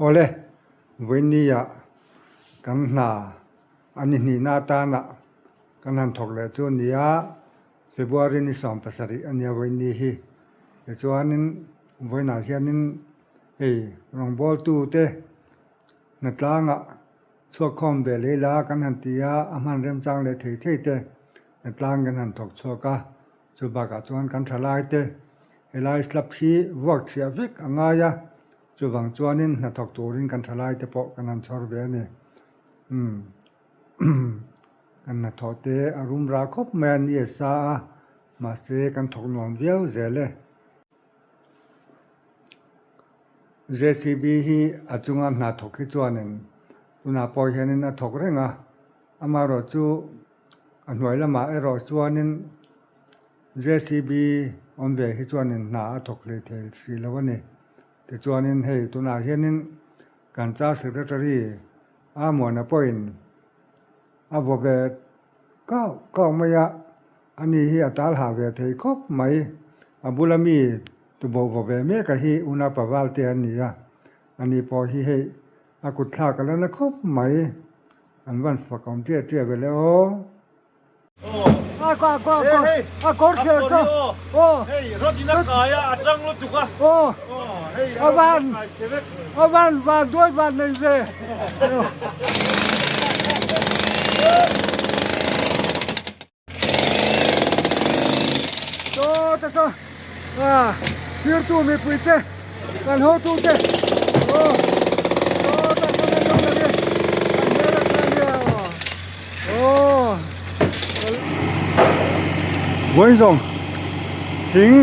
Awle, vawinia kan hna a ni hnihna atana kan han thawk leh chu a ni a, February ni 17 a nia vawiini hi. Tichuanin vawiinah hianin hei rawngbawltute hnatlangah chhuak khawm ve leh ila kan han ti a, a hman remchang leh thei thei te hnatlang kan han thawk chhuak a, chu bakah chuan kan thalai te helai slab hi vuak thiah vek a ngai a, chuvang chuanin hnathawk turin kan thalai te pawh kan han chhawr ve a ni. Umm kan hnathawh te a rum rah khawp mai a ni a sa a, mahse kan thawk nuam viau zel e. JCB hi a chunga hna thawk hi chuanin tunah pawh hianin a thawk reng a, amaherawh chu a hnuai lamah erawh chuanin JCB awm ve hi chuanin hna a thawk hlei thei hrih lo a ni. Tichuanin hei tunah hianin kan char secretary a muana pawhin a vaw ve kau kau mai a, ani hi a tal hah ve thei khawp mai. A bula mi tuboh vaw ve mek a hi Una Paval te an ni a, ani pawh hi hei a kut thlak a la na khawp mai. An van fak awm ṭiah ṭiah ve le aw. A a a a kawr thler saw aw Hei rod in a kai a a tang lutuk a aw hei a van a van van duai van nei ve Saw ta saw a thirtu mipui te kan hotu te aw saw ta saw kan lo lang e kan hmel a kha nia aw Vawiin zawng thing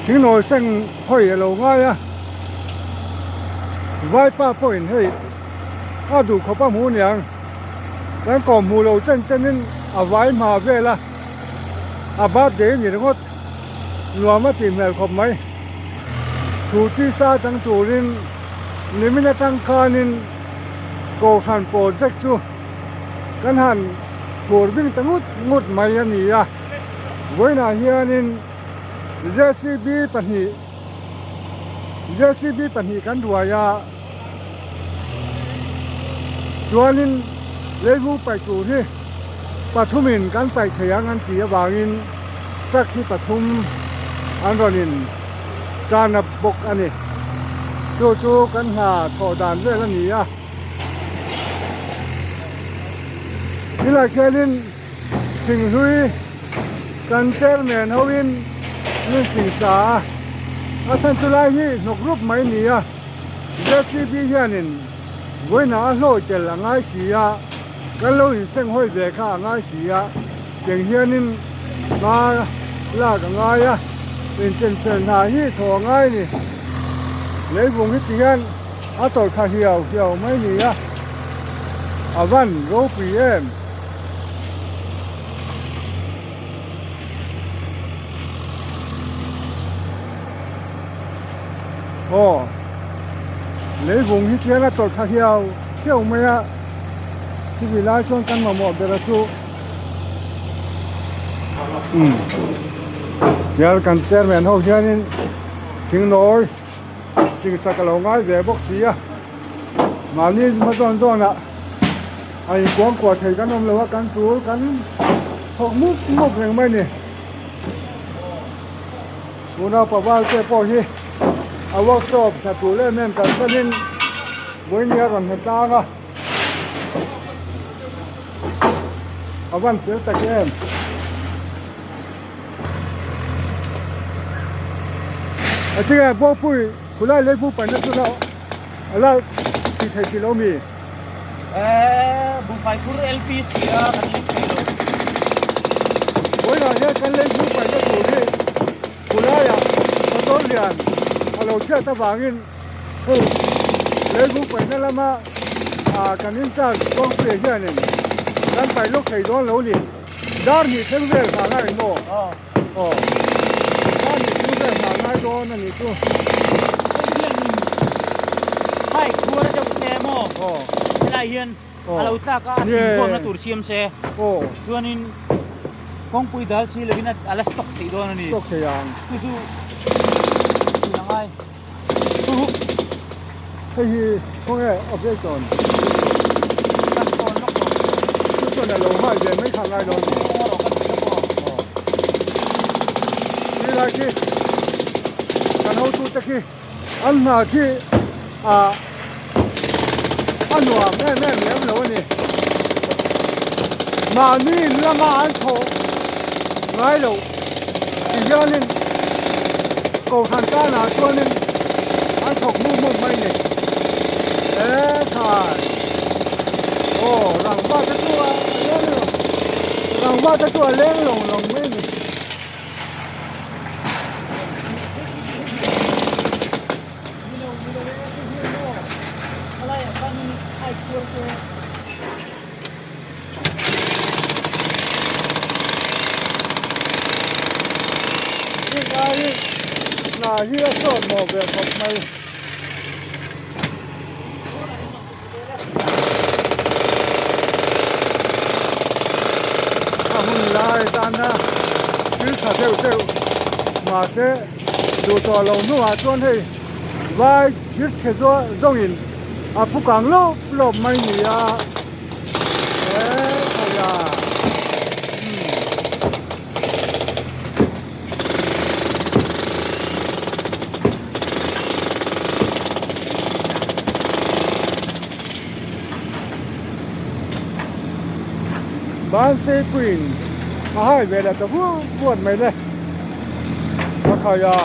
thing nawi seng hawi a lo ngai a vaipa pawhin hei a duh khawp a hmuh aniang kan kawm hmuh lo chen chenin a vai hma vel a a birthday a ni ringawt nuam a tih hmel khawp mai thu tisa chang turin nimin atang khanin Kohhran project chu kan han thur bing ta ngut ngut mai a ni a, vawiinah hianin JCB pahnih JCB pahnih kan ruai a, chuanin leivung paih tur hi pathumin kan paih thei ang an tih avangin truck hi pathum an rawn in tan a bawk a ni. Chu chu kan hna thawh dan vel a ni a. Tilai khianin thinghlui kan chairman hoin min singsa a, a chhan chu lai hi hnawk rup mai a ni a. JCB hianin vawiinah a hlawi tel a ngai si a, kan lo insenghawi ve kha a ngai si a, tiang hianin hma lak a ngai a, inchenfel hna hi thaw a ngai a ni. Leivung hi ti hian a tawlh thla hiau hiau mai a ni a, a van ropui em. Aw leivung hi tiang a tawlh thla hiau hiau mai a chumi lai chuan kan mamawh ber a chu umm tial kan chairman ho hianin thingnawi singsak a lo ngai ve bawk si a mahni hma zawn zawnah. A inkuangkuah thei kan awm lo a, kan tul kan thawk mup mup reng mai a ni. Tuna paval te pawh hi a workshop hna tur em em kalsanin vawiin a rawn hna tlang a, a van fel tak em. A tinge Bawkpui khulai leipui paihna chu a la tih theih tih lo mi? Eee buhfai phur LP chhia kan leng thei lo. Vawiinah hian kan leipui paihna tur hi khulaiah motor lian a lo chhiat avangin hei leipui paihna lama kan in-charge Bawkpuia hianin kan paih lawk thei dawn lo ni. Dar hnih thleng vel nghah ngai maw? Aw. Dar hnih thleng vel nghah ngai dawn a nih chu. Hei hian in hai khuar deuh se maw? Aw. Helai hian a lo tlak a, a tinkhawmna tur siam se. Aw. Chuanin kawngpui dal si lovin a la stock theih dawn a ni. Stock thei ang. Chu chu tih a ngai. Hei hi khawnge operation Kan tawn lawk tawh. Chu chuan a lo nghal ve mai kha ngai dawn ni. Aw kan ti lawk aw. Aw. Ti lai khi kan hotu te khi an hna khi ah a nuam em em lem lo a ni. Mahni in lama an thawh ngai loh ti hianin Kohhran tanah chuanin an thawk hmuh hmuh mai ni. He khai aw rangva te chu a leng lo rangva te chu a leng lawng lawng mai ni. Hei hna hi a sawt mawh ve khawp mai. A hun lai tana thil tha deuh deuh mahse duh tawh lo hnuah chuan hei vai thil chhe zawngin a pu kang lawp lawp mai ni a he khawiah umm. Banseipuiin a hai ve leh ta vuat vuat mai le a khai a.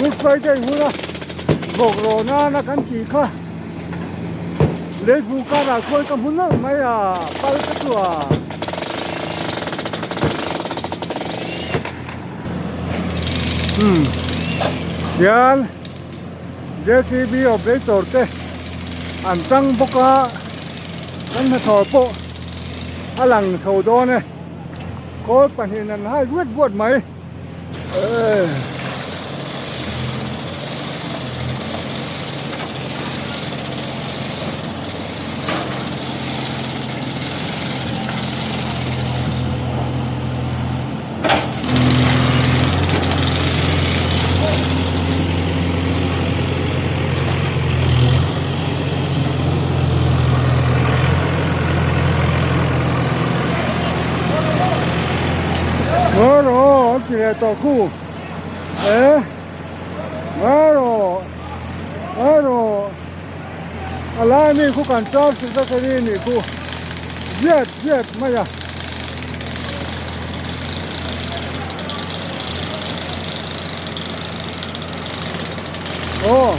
Good Friday huna vawk rawh nana kan tih kha Leihbu karah khuan ka hmu nawlh mai a pal ka chu a. Umm hian JCB operator te an tang bawk a kan hnathawh pawh a lang chho dawn e khawl pahnihin an hai buat buat mai. Ngaw an ti leh tawh khu e ngaw rawh ngaw rawh a lai mi khu kan char secretary nih khu viat viat mai a. Aw.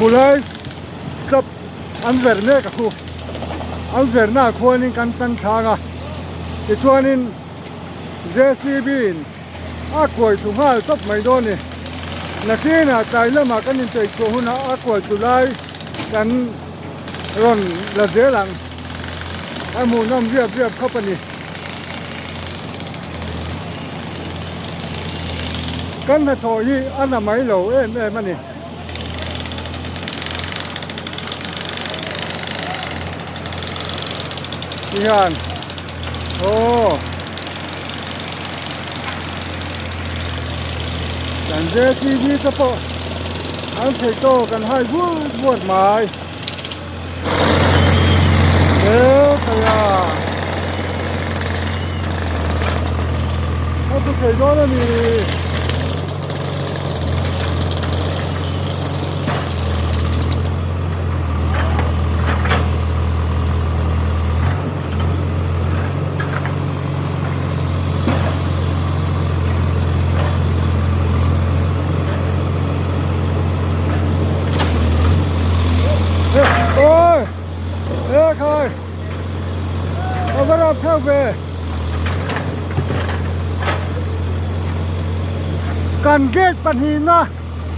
Khulai stop an ver mek a khu an verna ah khuanin kan tan chhang a tichuanin J_C_B in a kuai thlu nghal tawp mai dawn a ni nakinah tlai lamah kan inchei chhuah hunah a kuai thlu lai kan rawn la zel ang a hmuhnawm riap riap khawp a ni. Kan hnathawh hi a na mai lo em em a ni. Ti hian aw kan JCB te pawh an theih tawk an hai buat buat mai. He khaia a chu thei dawn a ni. Ôi, ê khai, có bắt đầu theo về. Kan gate pahnihna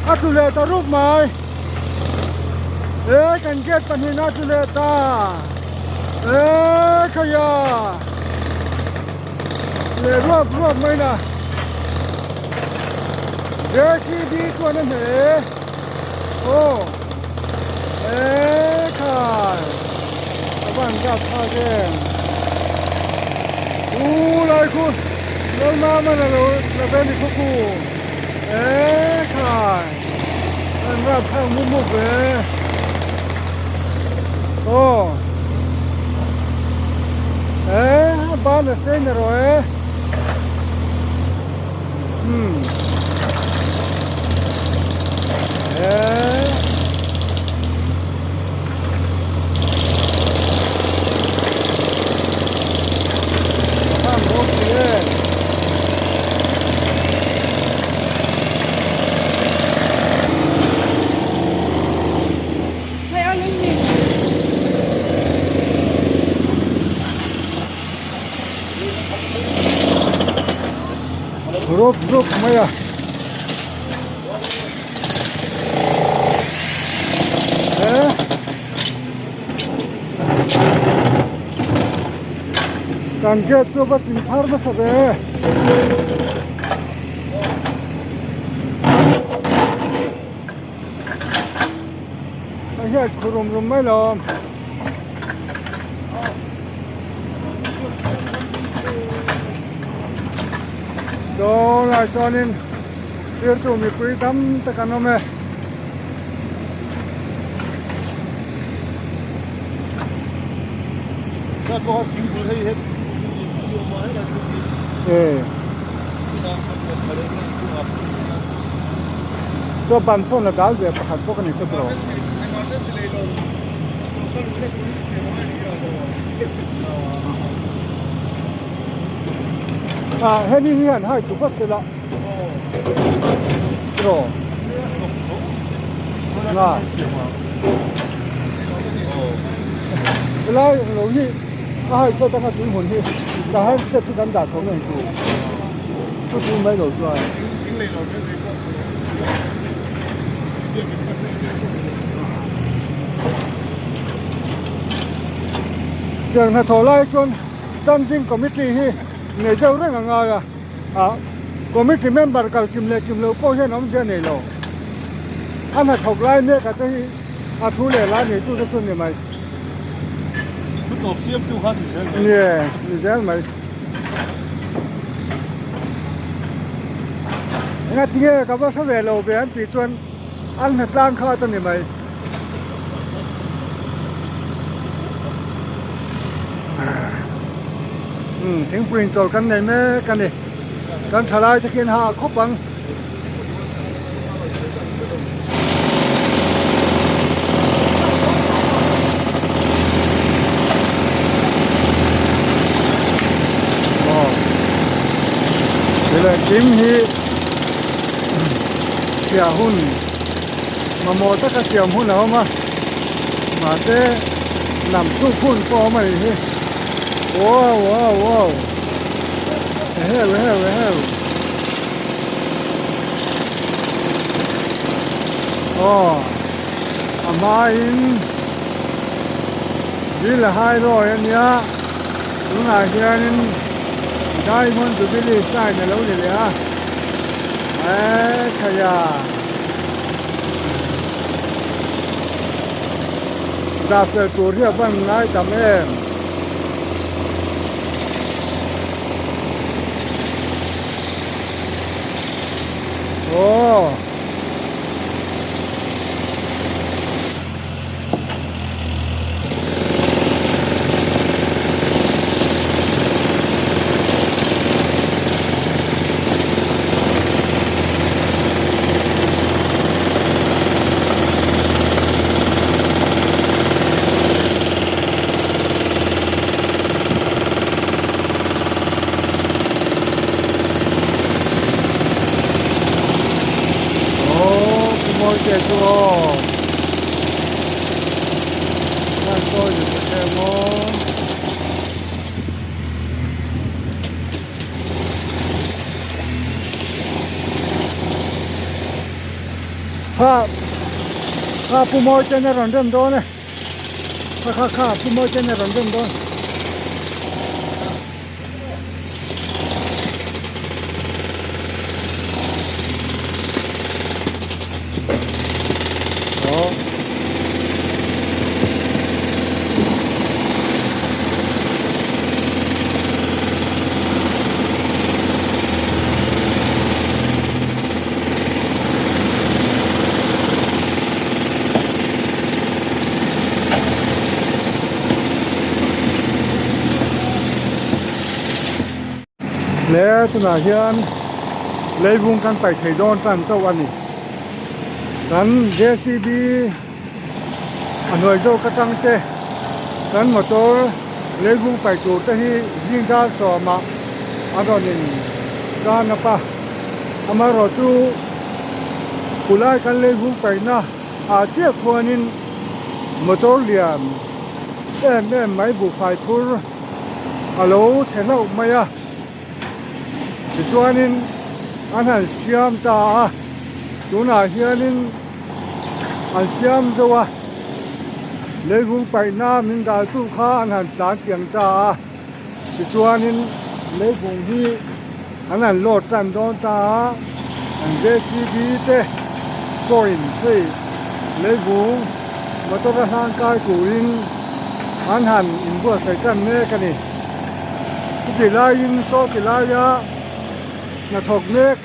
a tlu leh ta rup mai. E kan gate pahnihna a tlu leh ta. E khaia. Leh ruap ruap mai na. JCB chuan a hne. Aw. E khai. A van kap thlak em. U lai khu Lalmama na lo la ve ni khaw ku. E khai. An rap thlak mup mup ve. Aw. E a ban a sei na rawh e. Umm. E. A ban ropui e. Rup rup mai a. He. Kan gate chu va ching phar nasa ve. A hiat khu rum rum mai lo. Saw lai chuanin thlir tu mipui tam tak an awm e. Saw ban sawn a dal ve pakhat bawk a ni saw tawh. Ah hemi hi han hai tu phawt sela tawh na helai lo hi a hai chhuat anga tui hmun hi tah hian step hi kan dah chho ngei tur chu chu mai lo chuan. Tiang hnathawh lai chuan standing committee hi nei deuh reng a ngai a ah committee member kal kim leh kim loh pawh hian awmzia nei lo a hnathawk lai mek a te hi a thu leh lai nei tute chu ni mai. Thu tawp siam tu kha ni zel mai. Nie ni zel mai. Enga tinge ka va hre ve lo ve an tih chuan an hnatlang kha a ni mai. Umm thingpui inchawl kan nei mek a ni kan thalai te khian ha khawp ang. Aw thil engkim hi chhia hun mamawh taka siam hun a awm a mahse lam tluk hun pawh a awm a nih hi wow wow wow eheu eheu eheu. Aw a hmain dil a hai rawi a nia tunah hianin diamond jubilee sign a lo ni leh a. Eee khaia dah fel tur hi a van ngai tam em. Aw. Aww pu Mawite chu aw chuan sawi ni ta che maw. Kha kha pu Mawite a rawn rem dawn e kha kha kha pu Mawite a rawn rem dawn. Hle tunah hian leivung kan paih thei dawn tan chauh a ni. Kan JCB a hnuai zawk atang te kan motor leivung paih tur te hi zing dar sawmah a rawn in tan up a. Amaherawhchu khulai kan leivung paihna ah chiah khuanin motor lian em em mai buhfai phur a lo chhe hlauh mai a tichuanin an han siam ta a tunah hianin an siam zo a leivung paihna min dal tu kha an han tlan tiang ta a tichuanin leivung hi an han load tan dawn ta a an J C B te pawhin hei leivung motor a hlang kai turin an han inbuatsaih tan mek a ni chuti laiin saw ti laia hnathawk mek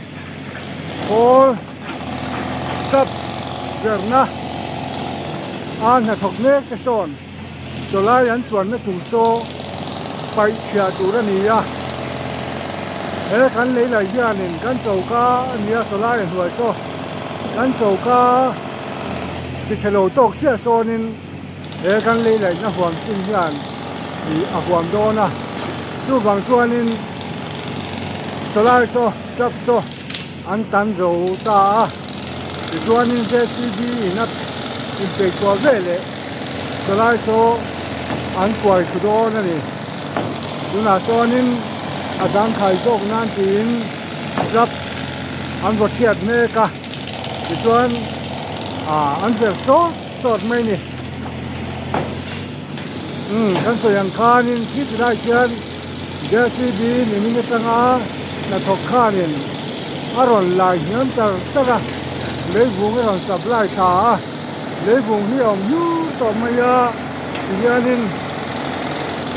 pawl step verna a hnathawk mek te sawn chawlai an chuanna chung saw paih chhiah tur a ni a he kan lei lai hianin kan choka a ni a chawlai a hnuai saw kan choka ti chhe lo tawk chiah sawnin he kan lei laihna huam chin hian ih a huam dawn a chuvang chuanin chawlai saw step saw an tan zo ta a tichuanin J C B in a inpeihchhuah veleh chawlai saw an kuai thu dawn a ni tunah chuanin a zangkhai zawk nan tiin club an vaw thiat mek a tichuan ah an ver sawt sawt mai a ni umm kan sawi ang khanin khi ti lai khian J C B nimin atanga hnathawk khanin a rawn lai hniam char char a leivung a rawn supply tha a. Leivung hi a awm hlur tawh mai a tihianin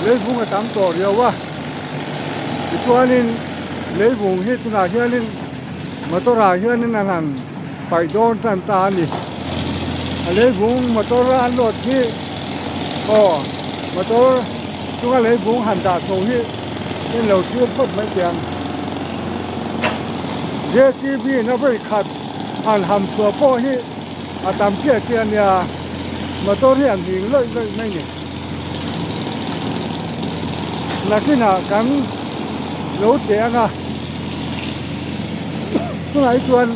leivung a tam tawh riau a tichuanin leivung hi tunah hianin motor ah hianin an han paih dawn tan ta a ni a leivung motor a an load hi aw motor chunga leivung han dah chho hi in lo thlir phawt mai teh ang J C B in a vawi khat han ham chhuah pawh hi. A tam chiah chiah a nia motor hi an hing lawih lawih mai ni nakinah kan lo teh ang a chungah hi chuan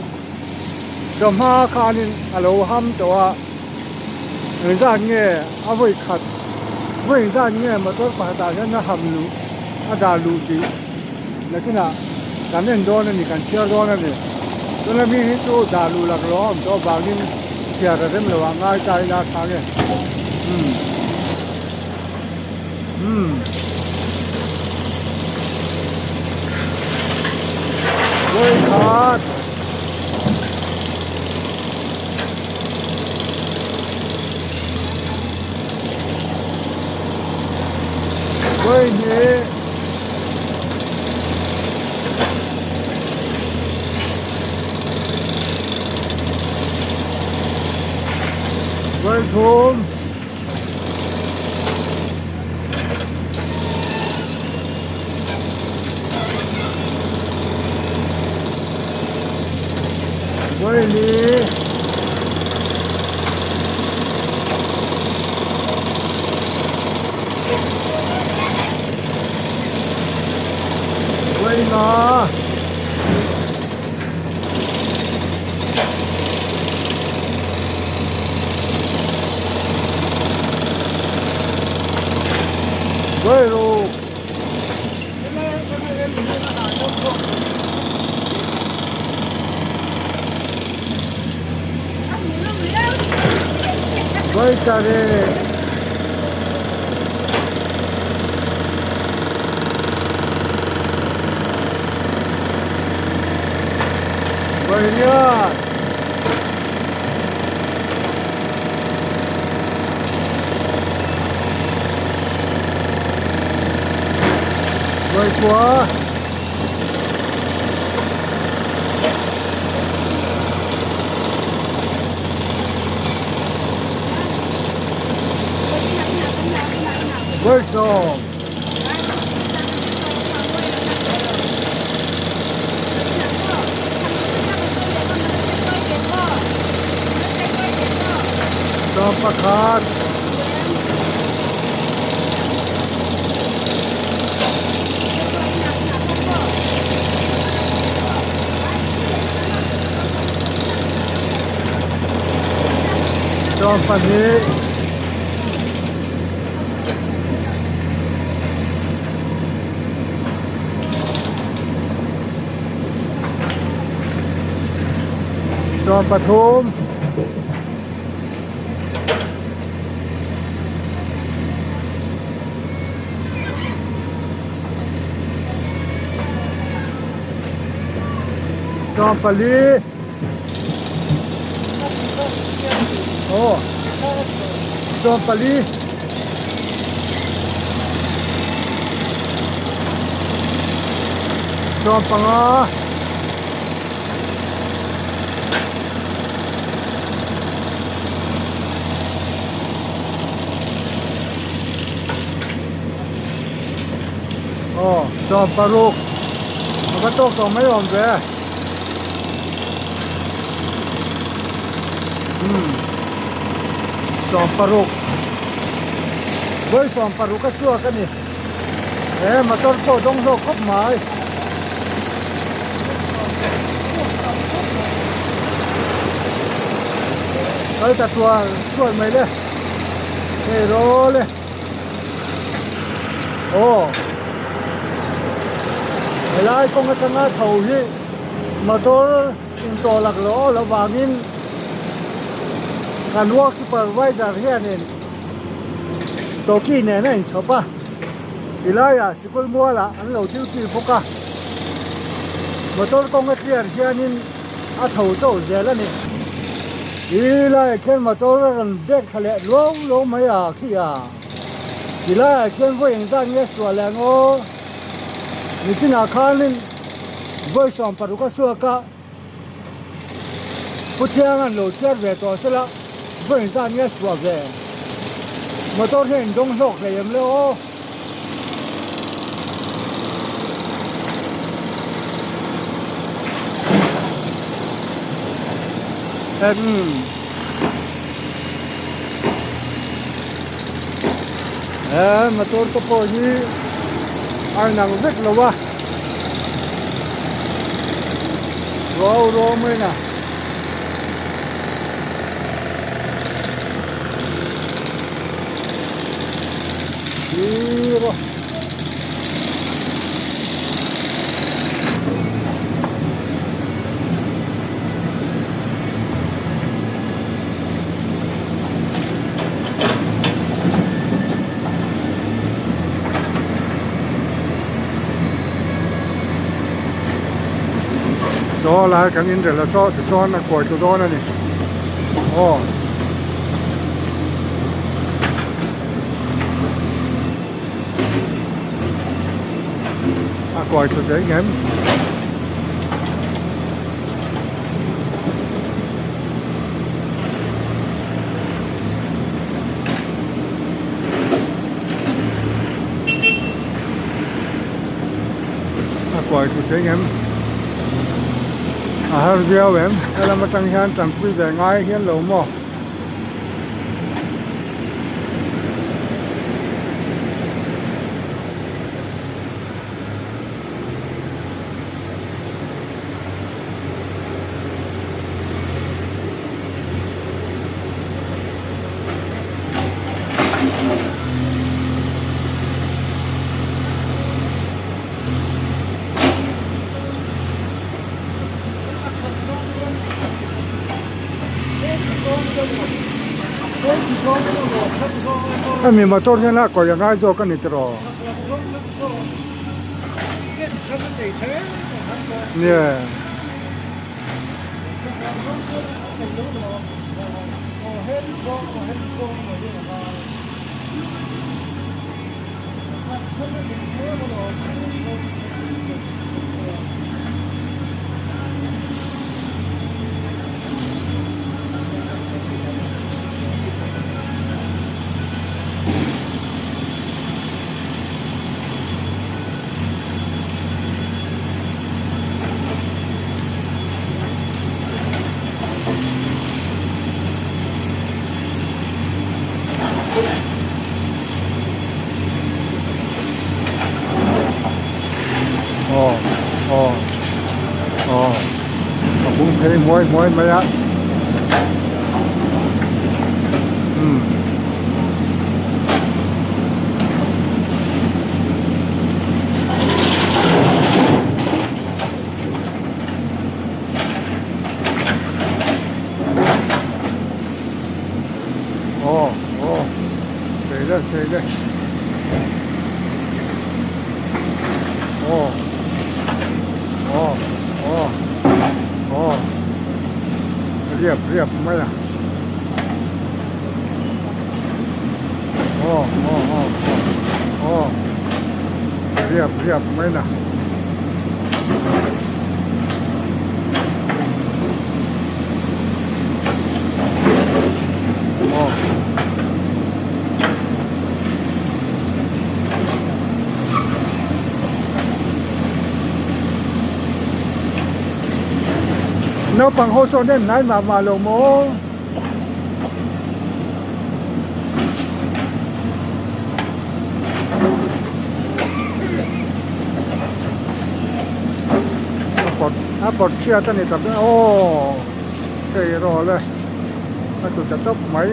chawhma khanin a lo ham tawh a engzat nge a vawi khat vawi engzat nge motor pakhatah hian a ham luh a dah luh tih nakinah kan en dawn a ni kan chhiar dawn a ni tuna mi hi chu dah luh lak lo a awm tawh avangin chhiar a rem lo ah ngai ta ila a thang e umm umm vawi khat. Vaithum. Vaili. Vainga. Vairuk. Vaisarih. Vairiat. Vaikua. Vaisawm. Sawm pakhat. 12. 13. 14. Aw 14. 15. Aw 16 a va tawk tawh mai awm ve umm 16 vawi 16 a chhuak a ni he motor pawh dawng hlawk khawp mai. Kal ta tual tual mai le hei rawl e aw helai kawng atanga chho hi motor intawh lak loh aw loh vangin kan work supervisor hianin tawki nen a inchhawp a tilaiah sikul mualah an lo duty bawk a motor kawng a clear hianin a chho chauh zel a ni. Ti laiah khian motor a rawn bek thla leh luau luau mai a khi a. Ti laiah khian vawi engzat nge suah leh ang aw? Nichinah khanin vawi 16 a chhuak a, Pu Thianga'n lo chhiar ve tawh sela vawi engzat nge suah ve? Motor hian indawng hlawk hlei em le aw? He motor te pawh hi a inang vek lo a ruau ruau mai na. Zero. Saw lai kan inrel a saw tichuan a kawi tlu dawn a ni aw. A kuai tlu thei ngem. A kuai tlu thei ngem. A har viau em helam atang hian tanpui ve ngai hian lo maw. Hemi motor hian a kawi a ngai zawk a ni tiraw? Nia. Aw aw aw a bung phei muai muai mai a umm. Aw aw sei le sei le aw aw aw aw riap riap mai a aw aw aw aw riap riap mai na. Naupang ho sawn hian hnai mah mah lo maw? A pawt a pawt chhiat a ni tak aw hei erawh le a tlu ta tawp mai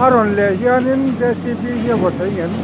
a rawn leh hianin J C B hi a vaw thei ngem.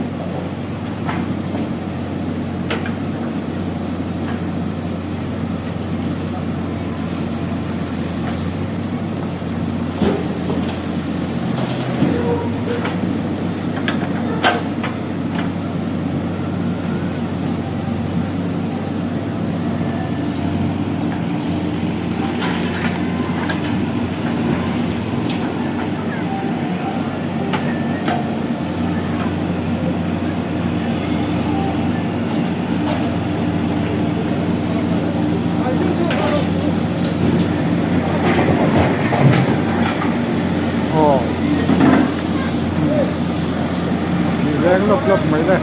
Aw Ni leng lawp lawp mai le.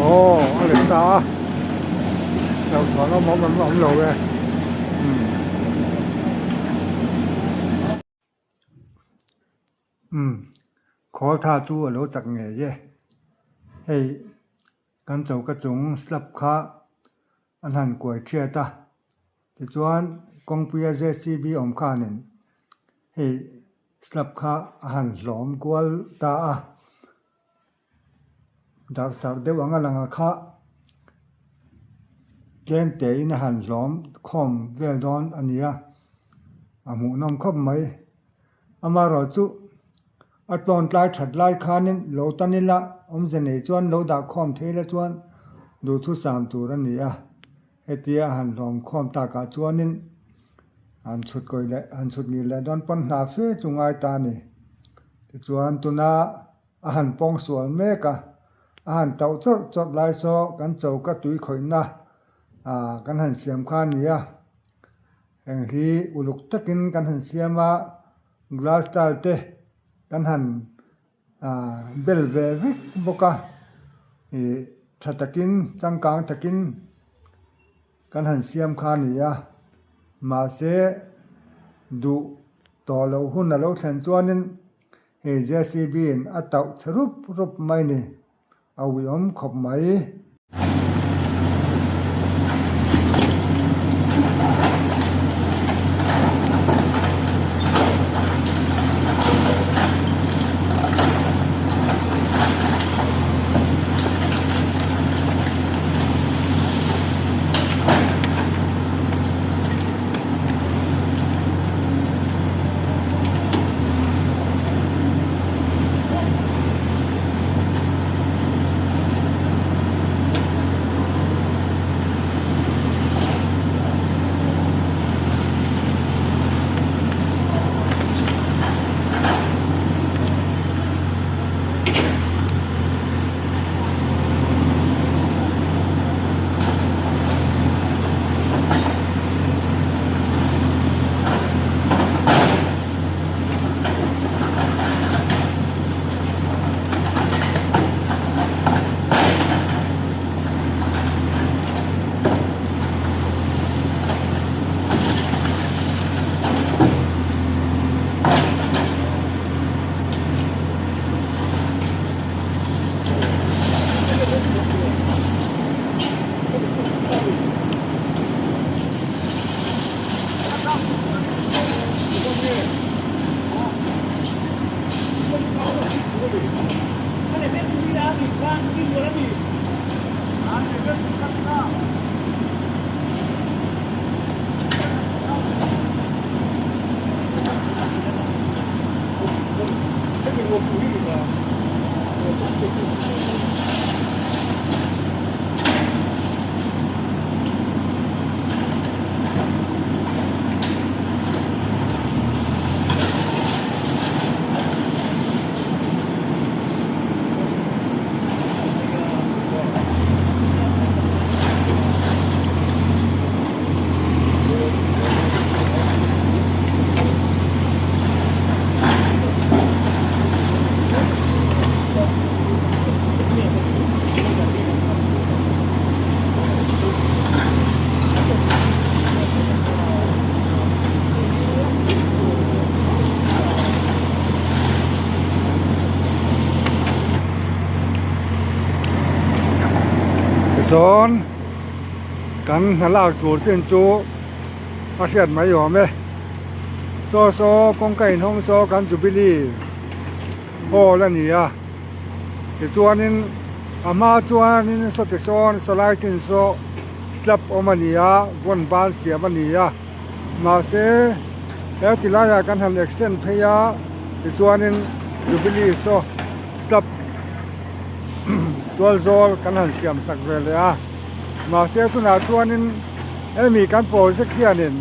Aw a let ta a hlauhthawn awm awm awm lo e umm. Umm khawl tha chu a lo chak ngei e hei kan choka chung slab kha. An han kuai thiat a, tichuan kawngpuia JCB awm khanin hei slab kha a han hlawm kual ta a, darh sarh deuh anga lang a kha tlem tein a han hlawm khawm vel dawn a ni a, a hmuhnawm khawp mai. Amaherawhchu a tlawn tlai that lai khanin lo tan ila awmze nei chuan lo dah khawm thei la chuan duhthusam tur a ni a, hetia a han hlawm khawm takah chuanin han chhut kawi leh han chhut ngil leh dawn pawn hna fe chu ngai ta a ni. Tichuan tuna a han pawng sual mek a, a han tauh chawrh chawrh lai saw kan choka tui khawihna ah kan han siam kha a ni a. Heng hi uluk takin kan han siam a, glass tile te kan han ah bel ve vek bawk a, ih tha takin changkang takin kan han siam kha a ni a, mahse duh tawh loh hun a lo thlen chuanin hei JCB in a tauh chhe rup rup mai a ni. A uiawm khawp mai. Tichuan kan hna lak tur chin chu a hriat mai awm e saw saw kawngka inhawng saw kan jubilee hall a ni a tichuanin a hma chuanin sawti sawn sawlai chin saw slab awm a ni a vawn ban siam a ni a mahse he ti laiah kan han extend phei a tichuanin jubilee saw slab tual zawl kan han siam sak ve leh a mahse tunah chuanin hemi kan project hianin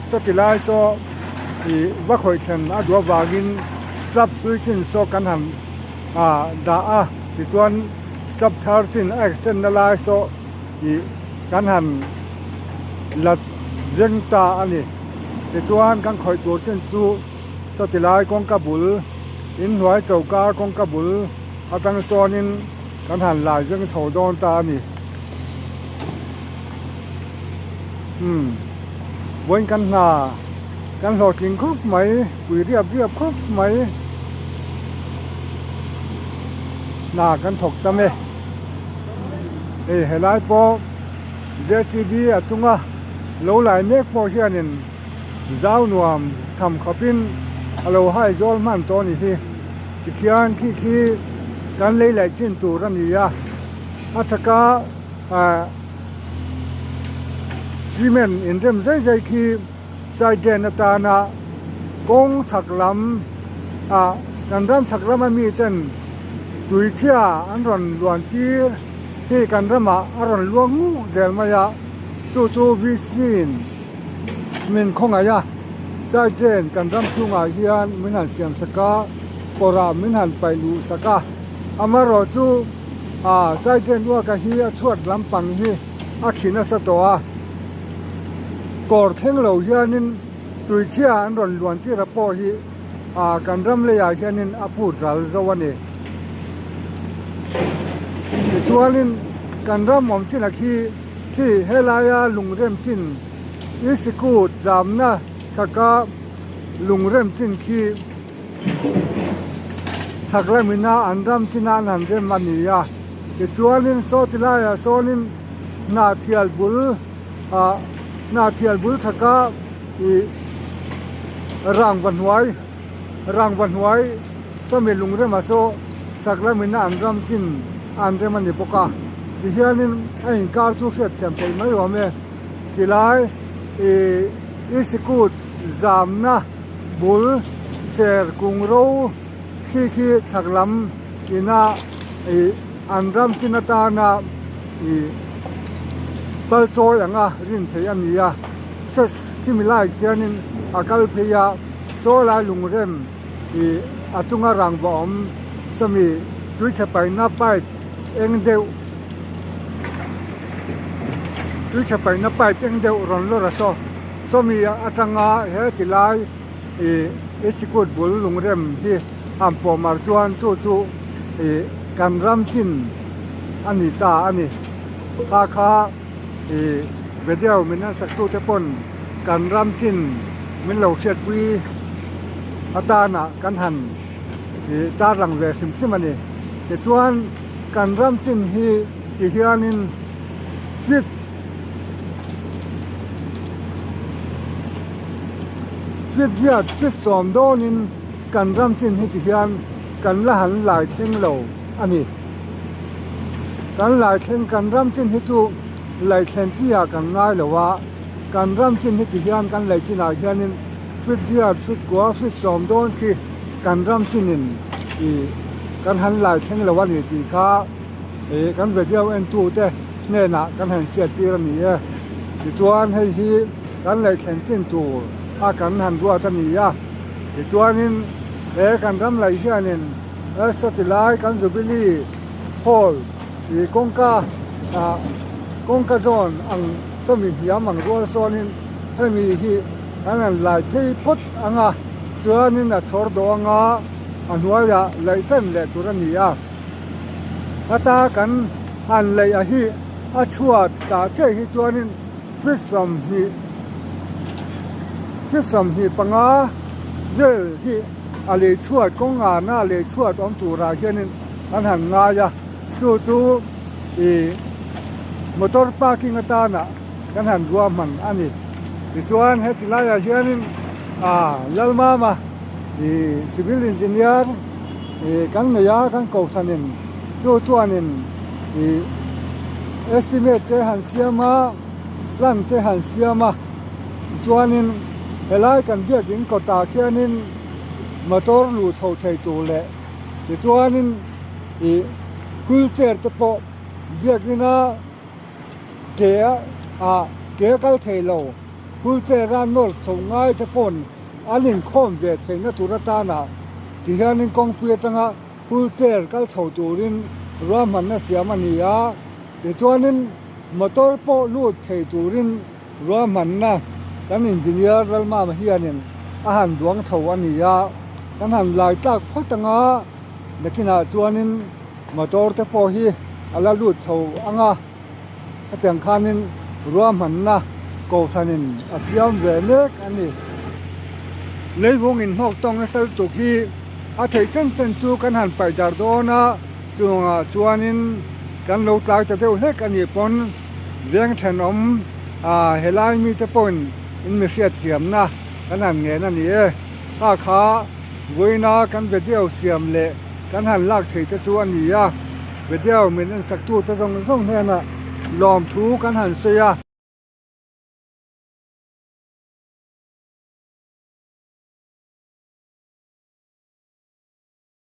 sawti lai saw ih va khawih thlen a duh avangin slab hlui chin saw kan han ah dah a tichuan slab thar chin a extend na lai saw ih kan han la reng ta a ni tichuan kan khawih tur chin chu sawti lai kawngka bul inhnuai choka kawngka bul atang sawnin kan han lai reng chho dawn ta a ni umm vawiin kan hna kan hlawhtling khawp mai pui riap riap khawp mai hna kan thawk tam e hei helai pawh. JCB a chunga lo lai mek pawh hianin zau nuam tham khawpin a lo hai zawl hman tawh a ni hi. Tikhian khi khi kan lei laih chin tur a ni a, a chhaka ah cement inrem zai zai khi side drain atana kawng chhak lam ah kan ram chhak lama miten tui chhia an rawn luan tir hi kan ramah a rawn luang ngut zel mai a chu chu V_C in min khawngaih a side drain kan ram chhungah hian min han siam sak a kawrah min han paih luh sak a amaherawh chu ah side drain uaka hi a chhuat lampang hi a khi nasa tawh a. Kawr thleng lo hianin tuichhia an rawn luan tir a pawh hi ah kan ram leiah hianin a phut ral zo a ni. Tichuanin kan ram awm chin a khi khi helaia lungrem chin i sikut zamna chhaka lungrem chin khi chhak lamina an ram china an han rem a ni a. Tichuanin saw ti laiah sawnin Hnahthial bul ah Hnahthial bul chhaka ih rangva hnuai rangva hnuai sawmi lungrema saw chhak lamin an ram chin an rem a ni bawk a tihianin a inkar chu hriat thiam theih mai awm e tilai ih i sikut zamna bul ser kung ro khi khi chhak lam ina ih an ram chin atana ih pal chawi anga rin theih a ni a church khimi lai khianin a kal phei a saw lai lungrem ih a chunga rangva awm sawmi tuichhe paihna pipe eng deuh tuichhe paihna pipe eng deuh rawn lawr a saw sawmi atanga he ti lai ih institute bul lungrem hi han pawh mar chuan chu chu ih kan ram chin a ni ta a ni kha kha ih video min en sak tute pawn kan ram chin min lo hriatpui atana kan han ih tarlang ve hrim hrim a ni tichuan kan ram chin hi ti hianin fit Fit riat fit sawm dawnin kan ram chin hi ti hian kan la han lai thleng lo a ni. Kan lai thleng kan ram chin hi chu lei thlen chi ah kan ngai lo a, kan ram chin hi ti hian kan lei chinah hianin fit riat fit kua fit sawm dawn khi kan ram chinin ih kan han lai thleng lo a ni tih kha ih kan video entute hnenah kan han hriat tir a ni e. Tichuan hei hi kan lei thlen chin tur a kan han ruat a ni a. Tichuanin he kan ram lei hianin sawti lai kan Jubilee Hall ih kawngka ah kawngka zawn ang sawmi hniam ang rual sawnin hemi hi kan han lai phei phawt ang a, chuanin a chhawr dawh ang a, a hnuaiah laih ṭan leh tur a ni a. Heta kan han leih a hi a chhuat tah chiah hi chuanin feet 20 feet 25 vel hi a lei chhuat kawng ngana a lei chhuat awm turah hianin an han ngai a chu chu ih motor parking atana kan han ruahman a ni tichuan heti laiah hianin ah Lalmama ih civil engineer. Ih kan nei a kan kohhranin chu chuanin ih estimate te han siam a plan te han siam a tichuanin helai kan biakin kawtah khianin motor luh chho thei tur leh tichuanin ih wheelchair te pawh biakina ke ah ke a kal thei lo wheelchair a nawr chho ngai te pawn an inkhawm ve theihna tur atana ti hianin kawngpui atanga wheelchair kal chho turin ruahmanna siam a ni a, tichuanin motor pawh lut thei turin ruahmanna kan engineer Lalmama hianin a han duang chho a ni a, kan han lai tlak phawt anga nakinah chuanin motor te pawh hi a la lut chho ang a. Hetiang khanin ruahmanna kohhranin a siam ve mek a ni. Leivung inhnawk tawng nasa lutuk hi a theih chen chen chu kan han paih dar dawn a, chungah chuanin kan lo tlai ta deuh hlek a nih pawn Veng thenawm ah helai mite pawhin in mi hriatthiamna kan han ngen a ni e. Kha kha vawiina kan video siam leh kan han lak thei te chu a ni a, video min en sak tute zawng zawng hnenah lawmthu kan han sawi a.